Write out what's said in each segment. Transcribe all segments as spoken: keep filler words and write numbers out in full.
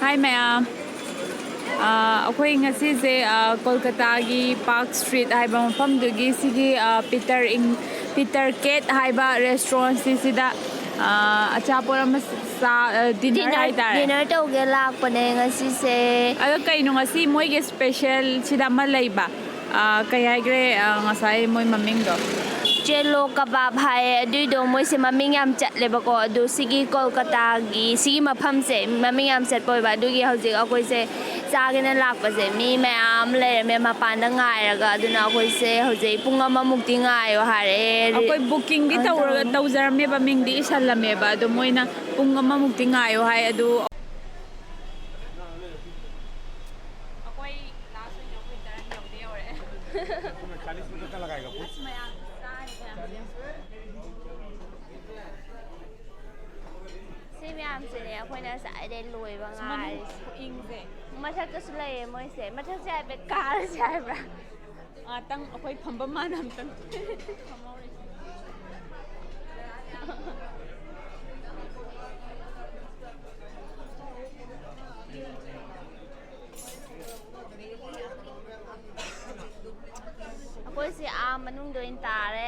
ꯍꯥꯏ ꯃꯌꯥꯝ꯫ ꯑꯥ, ꯑꯩꯈꯣꯏ ꯉꯁꯤꯁꯦ, ꯑꯥ, ꯀꯣꯜꯀꯇꯥꯒꯤ ꯄꯥꯔꯛ ꯁ꯭ꯇ꯭ꯔꯤꯠ ꯍꯥꯏꯕ ꯃꯐꯝꯗꯨꯒꯤ ꯁꯤꯒꯤ, ꯑꯥ, ꯄꯤꯇꯔ ꯏꯪ-, ꯄꯤꯇꯔ ꯀꯦꯠ ꯍꯥꯏꯕ ꯔꯦꯁꯇꯨꯔꯦꯟꯁꯤ ꯁꯤꯗ, ꯑꯥ, ꯑꯆꯥꯄꯣꯠ ꯑꯃ ꯆꯥ-, ꯑꯥ, ꯗꯤꯅꯔ ꯗꯤꯅꯔ, ꯍꯥꯏꯇꯥꯔꯦ꯫ ꯗꯤꯅꯔ ꯇꯧꯒꯦ ꯂꯥꯛꯄꯅꯦ ꯉꯁꯤꯁꯦ꯫ ꯑꯗꯣ ꯀꯩꯅꯣ ꯉꯁꯤ ꯃꯣꯏꯒꯤ ꯁ꯭ꯄꯦꯁꯦꯜ ꯁꯤꯗ ꯑꯃ ꯂꯩꯕ? ꯑꯥ, ꯀꯩ ꯍꯥꯏꯈ꯭ꯔꯦ, ꯑꯥ, ꯉꯁꯥꯏ ꯃꯣꯏ ꯃꯃꯤꯡꯗꯣ? ꯆꯦꯂꯣ ꯀꯕꯥꯕ ꯍꯥꯏꯌꯦ꯫ ꯑꯗꯨꯏꯗꯣ ꯃꯣꯏꯁꯦ ꯃꯃꯤꯡ ꯌꯥꯝ ꯆꯠꯂꯦꯕꯀꯣ꯫ ꯑꯗꯨ ꯁꯤꯒꯤ ꯀꯣꯜꯀꯇꯥꯒꯤ ꯁꯤꯒꯤ ꯃꯐꯝꯁꯦ ꯃꯃꯤꯡ ꯌꯥꯝ ꯆꯠꯄ ꯑꯣꯏꯕ꯫ ꯑꯗꯨꯒꯤ ꯍꯧꯖꯤꯛ ꯑꯩꯈꯣꯏꯁꯦ ꯆꯥꯒꯦꯅ ꯂꯥꯛꯄꯁꯦ ꯃꯤ ꯃꯌꯥꯝ ꯂꯩꯔꯝꯃꯦ ꯃꯄꯥꯟꯗ ꯉꯥꯏꯔꯒ꯫ ꯑꯗꯨꯅ ꯑꯩꯈꯣꯏꯁꯦ ꯍꯧꯖꯤꯛ ꯄꯨꯡ ꯑꯃꯃꯨꯛꯇꯤ ꯉꯥꯏꯌꯣ ꯍꯥꯏꯔꯛꯑꯦ꯫ ꯑꯩꯈꯣꯏ ꯕꯨꯀꯤꯡꯗꯤ ꯑꯗꯨꯃꯥꯏꯅ ꯇꯧꯔꯒ ꯇꯧꯔꯝꯃꯦ꯫ ꯇꯧꯖꯔꯝꯃꯦꯕ, ꯃꯤꯡꯗꯤ ꯏꯁꯜꯂꯝꯃꯦꯕ꯫ ꯑꯗꯣ ꯃꯣꯏꯅ ꯄꯨꯡ ꯑꯃꯃꯨꯛꯇꯤ ꯉꯥꯏꯌꯣ ꯍꯥꯏ꯫ ꯑꯗꯨ ꯑꯩꯈꯣꯏ ꯂꯥꯁ ꯑꯣꯏꯅ ꯑꯩꯈꯣꯏ ꯇꯔꯟ ꯌꯧꯗꯤ ꯌꯧꯔꯦ꯫ ꯑꯁ, ꯃꯌꯥꯝ ꯆꯥꯔꯤ ꯃꯌꯥꯝꯁꯦ꯫ ꯁꯤ ꯃꯌꯥꯝꯁꯤꯅꯦ ꯑꯩꯈꯣꯏꯅ ꯉꯁꯥꯏꯗꯩ ꯂꯣꯏꯕ ꯉꯥꯏꯔꯤꯁꯦ꯫ ꯈꯨꯏꯪꯁꯦ꯫ ꯃꯊꯛꯇꯁꯨ ꯂꯩꯌꯦ ꯃꯣꯏꯁꯦ꯫ ꯃꯊꯛꯁꯦ ꯍꯥꯏꯐꯦꯠ ꯀꯥꯔꯁꯦ ꯍꯥꯏꯕ꯭ꯔꯥ? ꯉꯥꯛꯇꯪ ꯑꯩꯈꯣꯏ ꯐꯝꯕ ꯃꯥꯟꯅ ꯑꯝꯇꯪ ꯐꯝꯍꯧꯔꯁꯤ꯫ ꯑꯩꯈꯣꯏꯁꯦ ꯑꯥ ꯃꯅꯨꯡꯗ ꯑꯣꯏꯅ ꯇꯥꯔꯦ꯫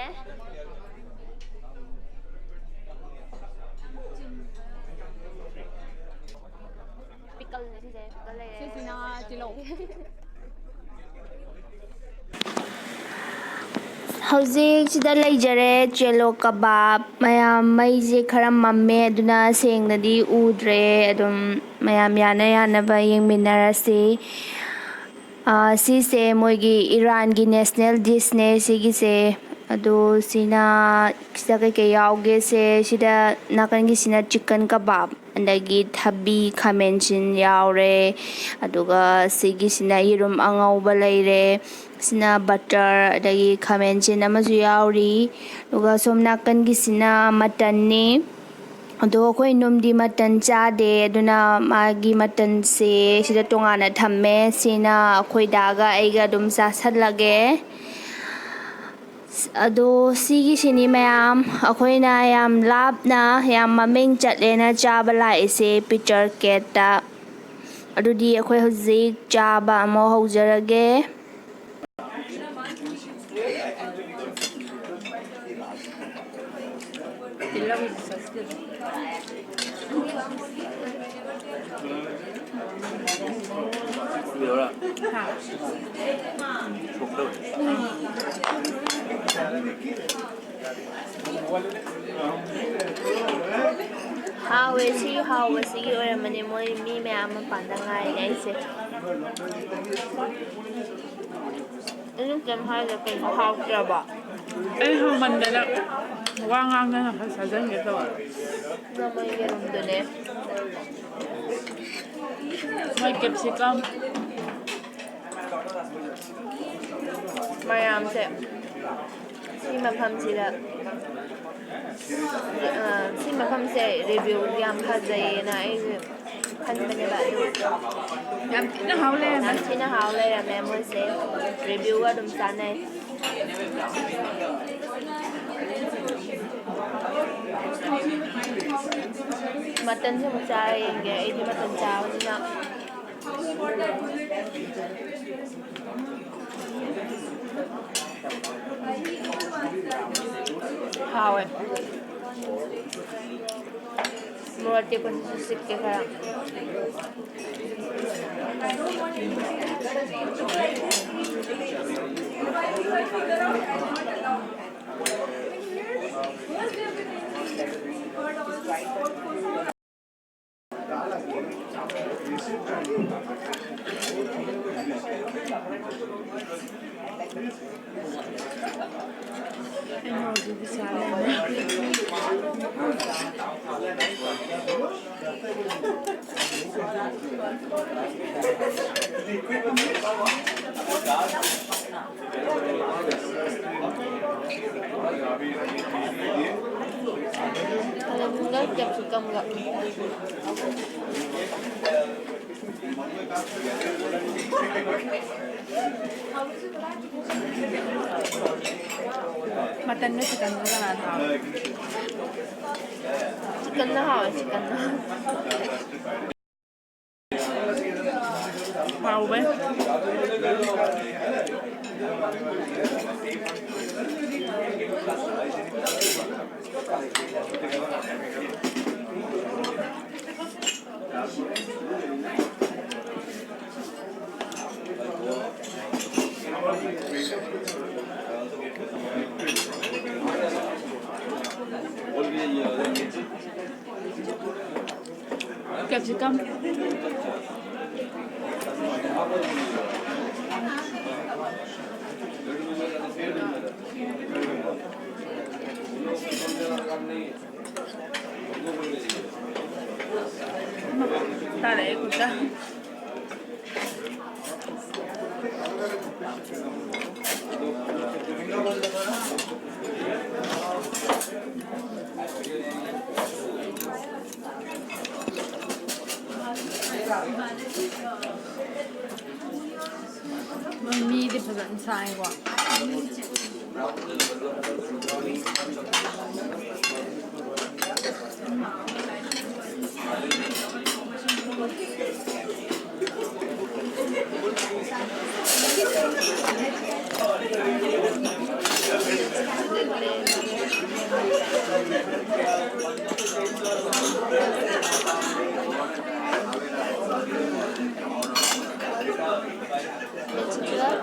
ꯄꯤꯀꯜꯅꯦ ꯁꯤꯁꯦ, ꯄꯤꯀꯜ ꯂꯩꯔꯦ꯫ ꯁꯤꯁꯤꯅ ꯇꯤꯜꯍꯧ꯫ ꯍꯧꯖꯤꯛ ꯁꯤꯗ ꯂꯩꯖꯔꯦ ꯆꯦꯂꯣ ꯀꯕꯥꯕ꯫ ꯃꯌꯥꯝ ꯃꯩꯁꯦ ꯈꯔ ꯃꯝꯃꯦ, ꯑꯗꯨꯅ ꯁꯦꯡꯅꯗꯤ ꯎꯗ꯭ꯔꯦ꯫ ꯑꯗꯨꯝ ꯃꯌꯥꯝ ꯌꯥꯅ ꯌꯥꯅꯕ ꯌꯦꯡꯃꯤꯟꯅꯔꯁꯤ꯫ ꯑꯥ, ꯁꯤꯁꯦ ꯃꯣꯏꯒꯤ ꯏꯔꯥꯟꯒꯤ ꯅꯦꯁꯅꯦꯜ ꯗꯤꯁꯅꯦ ꯁꯤꯒꯤꯁꯦ꯫ ꯑꯗꯣ ꯁꯤꯅ, ꯁꯤꯗ ꯀꯩꯀꯩ ꯌꯥꯎꯒꯦꯁꯦ, ꯁꯤꯗ ꯅꯥꯀꯟꯒꯤꯁꯤꯅ ꯆꯤꯛꯀꯟ ꯀꯕꯥꯕ, ꯑꯗꯒꯤ ꯊꯕꯤ, ꯈꯥꯃꯦꯟꯁꯤꯟ ꯌꯥꯎꯔꯦ꯫ ꯑꯗꯨꯒ ꯁꯤꯒꯤꯁꯤꯅ ꯌꯦꯔꯨꯝ ꯑꯉꯧꯕ ꯂꯩꯔꯦ꯫ ꯁꯤꯅ ꯕꯇꯔ, ꯑꯗꯒꯤ ꯈꯥꯃꯦꯟꯁꯤꯟ ꯑꯃꯁꯨ ꯌꯥꯎꯔꯤ꯫ ꯑꯗꯨꯒ ꯁꯣꯝ ꯅꯥꯀꯟꯒꯤꯁꯤꯅ ꯃꯇꯟꯅꯤ꯫ ꯑꯗꯣ ꯑꯩꯈꯣꯏ ꯅꯨꯡꯗꯤ ꯃꯇꯟ ꯆꯥꯗꯦ, ꯑꯗꯨꯅ ꯃꯥꯒꯤ ꯃꯇꯟꯁꯦ ꯁꯤꯗ ꯇꯣꯉꯥꯟꯅ ꯊꯝꯃꯦ꯫ ꯁꯤꯅ ꯑꯩꯈꯣꯏ ꯗꯥꯒ ꯑꯩꯒ ꯑꯗꯨꯝ ꯆꯥꯁꯜꯂꯒꯦ꯫ ꯑꯗꯣ ꯁꯤꯒꯤꯁꯤꯅꯤ ꯃꯌꯥꯝ, ꯑꯩꯈꯣꯏꯅ ꯌꯥꯝ ꯂꯥꯞꯅ, ꯌꯥꯝ ꯃꯃꯤꯡ ꯆꯠꯂꯦꯅ ꯆꯥꯕ ꯂꯥꯛꯏꯁꯦ ꯄꯤꯇꯔ ꯀꯦꯠꯇ꯫ ꯑꯗꯨꯗꯤ ꯑꯩꯈꯣꯏ ꯍꯧꯖꯤꯛ ꯆꯥꯕ ꯑꯃ ꯍꯧꯖꯔꯒꯦ꯫ ꯍꯥꯎꯋꯦ꯫ ꯁꯤ ꯍꯥꯎꯕꯁꯤꯒꯤ ꯑꯣꯏꯔꯝꯃꯅꯤ ꯃꯣꯏ ꯃꯤ ꯃꯌꯥꯝ ꯃꯄꯥꯟꯗ ꯉꯥꯏꯔꯤꯅꯦ ꯑꯩꯁꯦ꯫ ꯑꯗꯨꯝ ꯀꯩꯝ ꯍꯥꯏꯗꯦ꯫ ꯀꯩꯅꯣ, ꯍꯥꯎꯇ꯭ꯔꯕꯣ? ꯑꯩ ꯍꯥꯎꯃꯟꯗꯅ ꯋꯥ ꯉꯥꯡꯗꯅ ꯈꯔ ꯆꯥꯖꯟꯒꯦ ꯇꯧꯕ꯫ ꯅꯃꯣꯏ ꯌꯦꯔꯨꯝꯗꯨꯅꯦ꯫ ꯃꯣꯏ ꯀꯦꯞꯁꯤꯀꯝ꯫ ꯃꯌꯥꯝꯁꯦ ꯁꯤ ꯃꯐꯝꯁꯤꯗ, ꯑ, ꯁꯤ ꯃꯐꯝꯁꯦ review ꯌꯥꯝ ꯐꯖꯩꯌꯦꯅ ꯑꯩꯁꯦ ꯈꯟꯕꯅꯦꯕ, ꯑꯗꯨ ꯌꯥꯝ ꯊꯤꯅ ꯍꯥꯎ ꯂꯩꯔꯝꯃꯦ꯫ ꯌꯥꯝ ꯊꯤꯅ ꯍꯥꯎ ꯂꯩꯔꯝꯃꯦ꯫ ꯃꯣꯏꯁꯦ review ꯑꯗꯨꯝ ꯆꯥꯅꯩ꯫ ꯃꯇꯟꯁꯨ ꯑꯃꯨꯛ ꯆꯥꯔ ꯌꯦꯡꯒꯦ꯫ ꯑꯩꯗꯤ ꯃꯇꯟ ꯆꯥꯕꯅꯤꯅ꯫ ꯍꯥꯎꯋꯦ꯫ ꯃꯣꯔꯣꯛ ꯑꯇꯦꯛꯄꯁꯤꯁꯨ ꯆꯤꯛꯀꯦ ꯈꯔ꯫ ꯃꯇꯟꯒ ꯆꯤꯛꯀꯟꯒ ꯀꯅꯥꯅ ꯍꯥꯎꯋꯦ? ꯆꯤꯛꯀꯟꯅ ꯍꯥꯎꯋꯦ, ꯆꯤꯛꯀꯟꯅ꯫ ꯍꯥꯎꯕꯩ꯫ Capsicum. ꯇꯥꯔꯛꯑꯦ ꯈꯨꯠꯇ꯫ ꯃꯤꯗꯤ ꯐꯖꯅ ꯁꯥꯏꯀꯣ꯫ ꯃꯤꯛꯁꯇꯨꯒ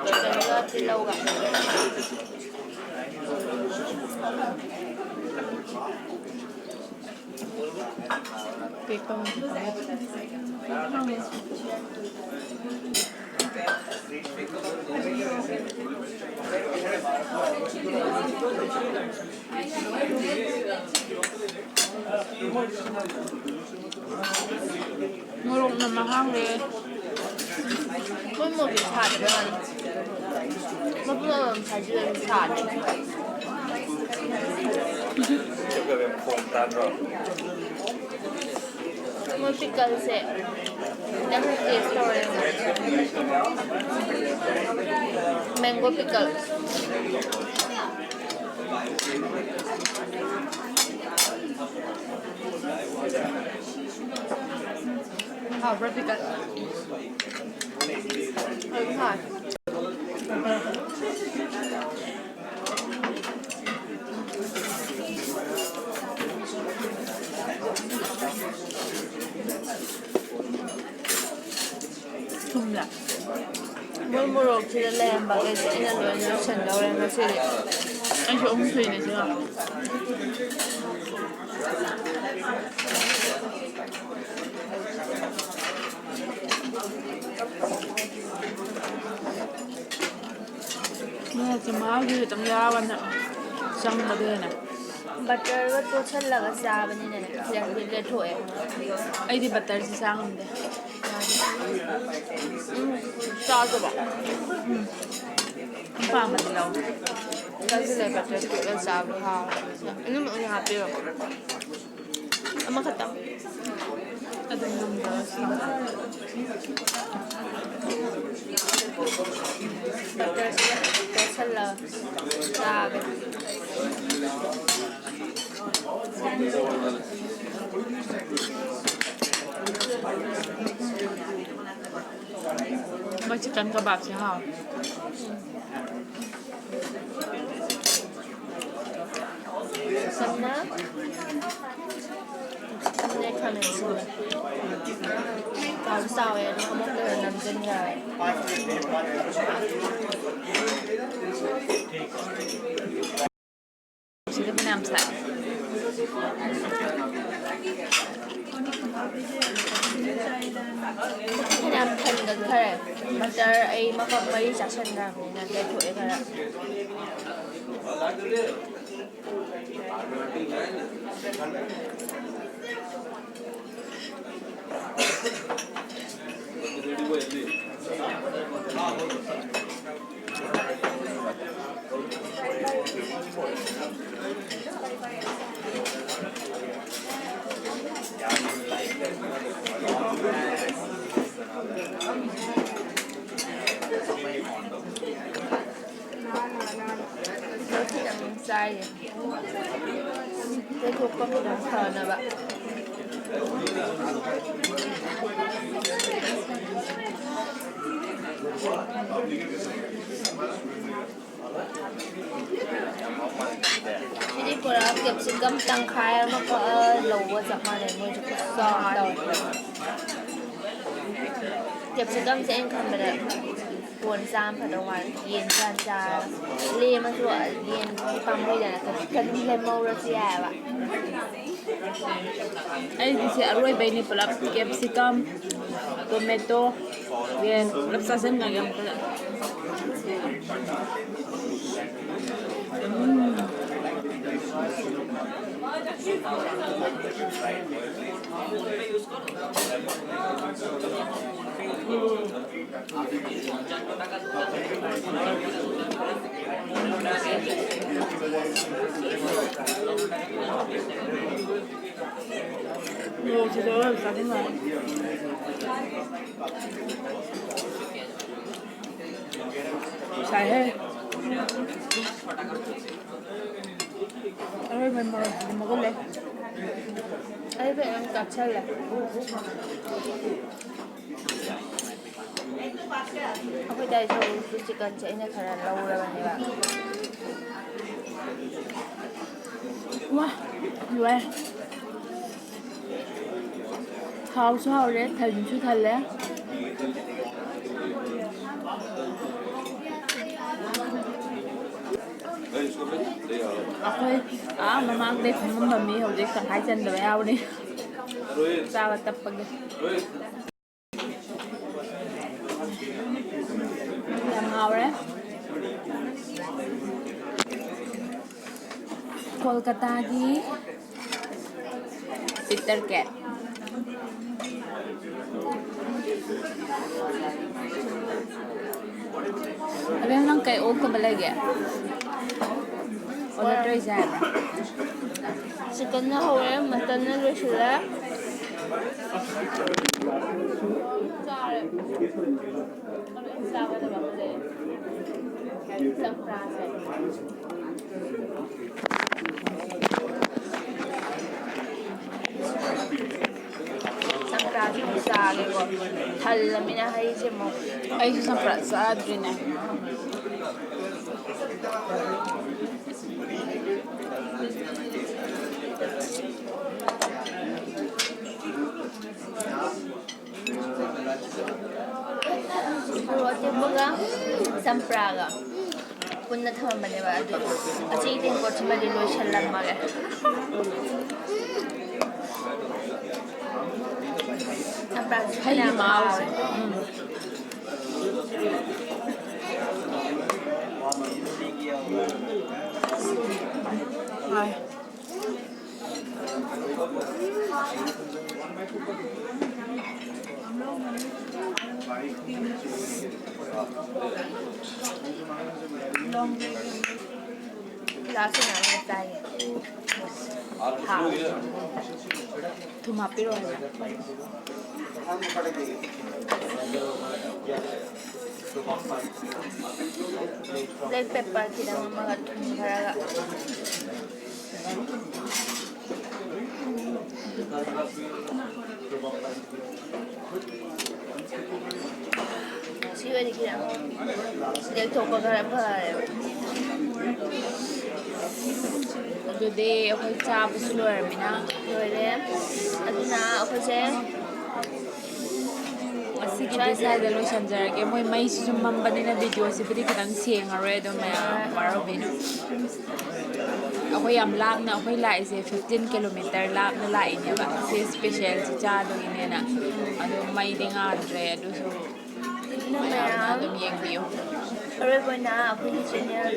ꯀꯦꯆꯞꯀ ꯇꯤꯜꯍꯧꯒ꯫ ꯃꯣꯔꯣꯛꯅ ꯃꯍꯥꯎꯔꯦ꯫ ꯃꯣꯏ ꯃꯣꯔꯣꯛꯁꯦ ꯁꯥꯗꯕ ꯃꯥꯜꯂꯤ꯫ ꯃꯄꯨ ꯑꯃꯃꯝ ꯁꯥꯏꯖ ꯑꯗꯨꯝ ꯁꯥꯗꯦ꯫ ꯈꯣꯡ ꯇꯥꯗ꯭ꯔꯣ? ꯃꯣꯏ ꯄꯤꯀꯜꯁꯦ ꯈꯤꯇꯪ ꯇꯦꯁ ꯇꯧꯔꯦ꯫ Mango pickle. ꯍꯥꯎꯕ꯭ꯔꯥ ꯄꯤꯀꯜ? ꯑꯗꯨꯝ ꯍꯥꯎꯋꯦ꯫ ꯊꯨꯝꯂꯥ? ꯃꯣꯏ ꯃꯣꯔꯣꯛꯁꯤꯗ ꯂꯩꯔꯝꯕꯈꯩꯁꯦ ꯑꯩꯅ ꯂꯣꯏꯅ ꯂꯣꯏꯁꯤꯟꯗꯧꯔꯦ ꯉꯁꯤꯗꯤ꯫ ꯑꯩꯁꯨ ꯑꯍꯨꯝ ꯁꯨꯏꯅꯦ ꯁꯤꯒ꯫ ꯃꯣꯔꯣꯛꯁꯦ ꯃꯍꯥꯎꯁꯦ ꯈꯤꯇꯪ ꯌꯥꯎꯔꯒꯅ ꯆꯪꯕꯗꯣ ꯍꯦꯟꯅ꯫ ꯕꯇꯔꯒ ꯇꯣꯠꯁꯜꯂꯒ ꯆꯥꯕꯅꯤꯅꯅꯦ ꯈꯤꯇꯪꯗꯤ ꯂꯦꯊꯣꯛꯑꯦ꯫ ꯑꯩꯗꯤ ꯕꯇꯔꯁꯤ ꯆꯥ ꯉꯝꯗꯦ꯫ ꯎꯝ, ꯆꯥꯗꯕ꯫ ꯎꯝ꯫ ꯑꯄꯥꯝꯕꯗꯤ ꯂꯧ꯫ ꯆꯥꯁꯤꯜꯂꯦ ꯕꯇꯔ ꯇꯣꯠꯂ ꯆꯥꯕ ꯍꯥꯎꯋꯦ꯫ ꯑꯗꯨꯝ ꯑꯣꯏꯅ ꯍꯥꯞꯄꯤꯔꯣ꯫ ꯑꯃꯈꯛꯇꯪ꯫ ꯑꯗꯨꯝ ꯉꯝꯗꯕ ꯁꯤꯡꯕ꯫ ꯕꯇꯔꯁꯤꯒ ꯇꯣꯠꯁꯜꯂꯒ ꯆꯥꯒꯦ꯫ ꯃꯣꯏ ꯆꯤꯛꯀꯟ ꯀꯕꯥꯕꯁꯦ ꯍꯥꯎꯋꯦ꯫ ꯁꯝꯅ ꯈꯥꯃꯦꯟ ꯑꯁꯤꯟꯕ꯫ ꯆꯥꯎꯁꯨ ꯆꯥꯎꯋꯦ, ꯑꯗꯨꯒ ꯃꯈꯣꯛꯇ ꯅꯝꯁꯤꯟꯈ꯭ꯔꯦ꯫ ꯁꯤꯗ ꯐꯅꯌꯥꯝ ꯁꯥꯏ꯫ ꯐꯅꯌꯥꯝ ꯊꯟꯒꯠꯈꯔꯦ꯫ ꯕꯇꯔ ꯑꯩ ꯃꯀꯛ ꯃꯔꯤ ꯆꯥꯁꯟꯈ꯭ꯔꯕꯅꯤꯅ ꯂꯦꯊꯣꯛꯑꯦ ꯈꯔ꯫ ꯆꯥꯏꯌꯦ꯫ ꯇꯩꯊꯣꯛꯄ ꯈꯤꯇꯪ ꯐꯅꯕ꯫ ꯁꯤꯗꯤ ꯄꯨꯔꯥ ꯀꯦꯞꯁꯤꯀꯝ ꯇꯪꯈꯥꯏ ꯑꯃ ꯀꯛꯑ ꯂꯧꯕ ꯆꯞ ꯃꯥꯟꯅꯩ, ꯃꯣꯏꯁꯨ ꯈꯨꯆꯥꯎ ꯑꯃ ꯇꯧꯋꯦ꯫ ꯀꯦꯞꯁꯤꯀꯝꯁꯦ ꯑꯩꯅ ꯈꯟꯕꯗ ꯀꯣꯟ ꯆꯥꯝ ꯐꯗꯧ ꯃꯥꯜꯂꯦ꯫ ꯌꯦꯟ ꯆꯥ ꯆꯥꯔꯒ ꯂꯦꯝꯃꯁꯨ ꯌꯦꯟ ꯄꯥꯝꯃꯨꯏꯗꯅ ꯈꯖꯤꯛ ꯈꯖꯤꯛ ꯂꯦꯝꯍꯧꯔꯁꯨ ꯌꯥꯏꯑꯕ꯫ ꯑꯩꯒꯤꯁꯦ ꯑꯔꯣꯏꯕꯩꯅꯤ ꯄꯨꯂꯞ, ꯀꯦꯞꯁꯤꯀꯝ, ꯇꯣꯃꯦꯇꯣ, ꯌꯦꯟ ꯄꯨꯂꯞ ꯆꯥꯁꯤꯟꯈ꯭ꯔꯒꯦ ꯑꯃꯨꯛꯇ꯫ ꯎꯝ꯫ ꯃꯣꯔꯣꯛꯁꯤꯁꯨ ꯑꯔꯣꯏꯕ ꯆꯥꯁꯤꯟꯈ꯭ꯔꯅꯤ꯫ ꯁꯥꯏꯍꯦ꯫ ꯑꯔꯣꯏꯕ ꯃꯣꯔꯣꯛꯁꯤꯗꯤ ꯃꯒꯨꯟ ꯂꯩ꯫ ꯑꯩ ꯐꯖꯅ ꯆꯥꯁꯜꯂꯦ꯫ ꯑꯩꯈꯣꯏ ꯗꯥꯏꯁꯨ ꯆꯤꯛꯀꯟꯁꯦ ꯑꯩꯅ ꯈꯔ ꯂꯧꯔꯕꯅꯦꯕ꯫ ꯋꯥ, ꯂꯣꯏꯔꯦ꯫ ꯍꯥꯎꯁꯨ ꯍꯥꯎꯔꯦ, ꯊꯟꯁꯨ ꯊꯜꯂꯦ꯫ ꯑꯩꯈꯣꯏ ꯑꯥ ꯃꯃꯥꯡꯗꯩ ꯐꯝꯃꯝꯕ ꯃꯤ ꯍꯧꯖꯤꯛ ꯇꯪꯈꯥꯏ ꯆꯟꯗꯕ ꯌꯥꯎꯔꯤ꯫ ꯆꯥꯕ ꯇꯞꯄꯒꯤ꯫ ꯌꯥꯝ ꯍꯥꯎꯔꯦ꯫ ꯀꯣꯜꯀꯇꯥꯒꯤ ꯄꯤꯇꯔ ꯀꯦꯠ꯫ ꯑꯕꯦꯝ, ꯅꯪ ꯀꯩ ꯑꯣꯛꯇꯕ ꯂꯩꯒꯦ? ꯑꯣꯔꯗꯔ ꯇꯧꯔꯤꯁꯦ ꯍꯥꯏꯕ꯭ꯔꯥ? ꯆꯤꯛꯀꯟꯅ ꯍꯧꯔꯦ, ꯃꯇꯟꯅ ꯂꯣꯏꯁꯤꯜꯂꯦ꯫ ꯆꯥꯔꯦ꯫ ꯑꯗꯣ ꯑꯩꯅ ꯆꯥꯒꯗꯕ ꯑꯃ ꯂꯩ꯫ ꯆꯝꯄ꯭ꯔꯥꯁꯦ꯫ ꯆꯝꯄ꯭ꯔꯥ ꯆꯥꯒꯦꯀꯣ꯫ ꯊꯜꯂꯃꯤꯅ ꯍꯩꯁꯦ ꯑꯃꯨꯛ꯫ ꯑꯩꯁꯨ ꯆꯝꯄ꯭ꯔꯥ ꯆꯥꯗ꯭ꯔꯤꯅꯦ꯫ ꯃꯣꯔꯣꯛ ꯑꯇꯦꯛꯄꯒ ꯆꯝꯄ꯭ꯔꯥꯒ ꯄꯨꯟꯅ ꯊꯝꯃꯝꯕꯅꯦꯕ, ꯑꯗꯨ ꯑꯁꯤ ꯇꯦꯡꯀꯣꯠꯁꯤꯃꯗꯤ ꯂꯣꯏꯁꯜꯂꯝꯃꯒꯦ꯫ ꯆꯝꯄ꯭ꯔꯥꯁꯤ ꯍꯩꯒꯤ ꯐꯅꯌꯥꯝ ꯃꯍꯥꯎꯁꯦ꯫ ꯍꯥꯎꯋꯦ꯫ ꯎꯝ꯫ ꯍꯣꯏ꯫ ꯂꯥꯛꯁꯤ ꯉꯥꯏ ꯆꯥꯏꯌꯦ꯫ ꯍꯥꯎ꯫ ꯊꯨꯝ ꯍꯥꯞꯄꯤꯔꯣ ꯍꯥꯏꯕ꯫ Black pepper ꯈꯤꯇꯪ ꯑꯃꯒ ꯊꯨꯝ ꯈꯔꯒ꯫ ꯁꯤ ꯑꯣꯏꯔꯗꯤ ꯈꯤꯇꯪ ꯂꯦꯛꯊꯣꯛꯄ ꯈꯔ ꯐꯔꯦꯕ꯫ ꯑꯗꯨꯗꯤ ꯑꯩꯈꯣꯏ ꯆꯥꯕꯁꯨ ꯂꯣꯏꯔꯕꯅꯤꯅ ꯂꯣꯏꯔꯦ꯫ ꯑꯗꯨꯅ ꯑꯩꯈꯣꯏꯁꯦ ꯉꯁꯤꯒꯤꯗꯤ ꯁ꯭ꯋꯥꯏꯗ ꯂꯣꯏꯁꯤꯟꯖꯔꯒꯦ꯫ ꯃꯣꯏ ꯃꯩꯁꯤꯁꯨ ꯃꯝꯕꯅꯤꯅ ꯚꯤꯗꯤꯑꯣꯁꯤꯕꯨꯗꯤ ꯈꯤꯇꯪ ꯁꯦꯡꯉꯔꯣꯏ, ꯑꯗꯣ ꯃꯌꯥꯝ ꯋꯥꯔꯧꯕꯤꯅꯨ꯫ ꯑꯩꯈꯣꯏ ꯌꯥꯝ ꯂꯥꯞꯅ, ꯑꯩꯈꯣꯏ ꯂꯥꯛꯏꯁꯦ fifteen kilometer ꯂꯥꯞꯅ ꯂꯥꯛꯏꯅꯦꯕ, ꯁꯤ special ꯁꯤ ꯆꯥꯗꯣꯏꯅꯦꯅ꯫ ꯑꯗꯣ ꯃꯩꯗꯤ ꯉꯥꯟꯗ꯭ꯔꯦ, ꯑꯗꯨꯁꯨ ꯃꯌꯥꯝꯅ ꯑꯗꯨꯝ ꯌꯦꯡꯕꯤꯌꯨ꯫ ꯑꯔꯣꯏꯕ ꯑꯣꯏꯅ ꯑꯩꯈꯣꯏꯒꯤ channel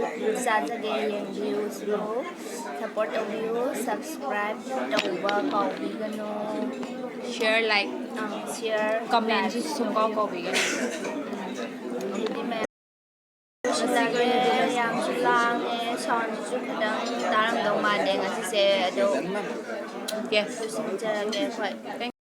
ꯆꯥꯖꯒꯦ ꯌꯦꯡꯕꯤꯌꯨ, support ꯇꯧꯕꯤꯌꯨ, subscribe ꯇꯧꯕ ꯀꯥꯎꯕꯤꯒꯅꯨ꯫ Share, like, ꯑꯥ, share, comment ꯁꯨ like ꯁꯨꯡꯀꯥꯎ ꯇꯧꯕꯤꯌꯨ꯫ ꯀꯥꯎꯕꯤꯒꯅꯨ꯫ ꯑꯗꯨꯗꯤ ꯃꯌꯥꯝ ꯂꯣꯏꯁꯤꯜꯂꯒꯦ꯫ ꯌꯥꯝꯁꯨ ꯂꯥꯡꯉꯦ, sound ꯁꯤꯁꯨ ꯈꯤꯇꯪ ꯇꯥꯔꯝꯗꯧ ꯃꯥꯜꯂꯦ ꯉꯁꯤꯁꯦ, ꯑꯗꯣ yes, ꯂꯣꯏꯁꯤꯟꯖꯔꯒꯦ ꯑꯩꯈꯣꯏ꯫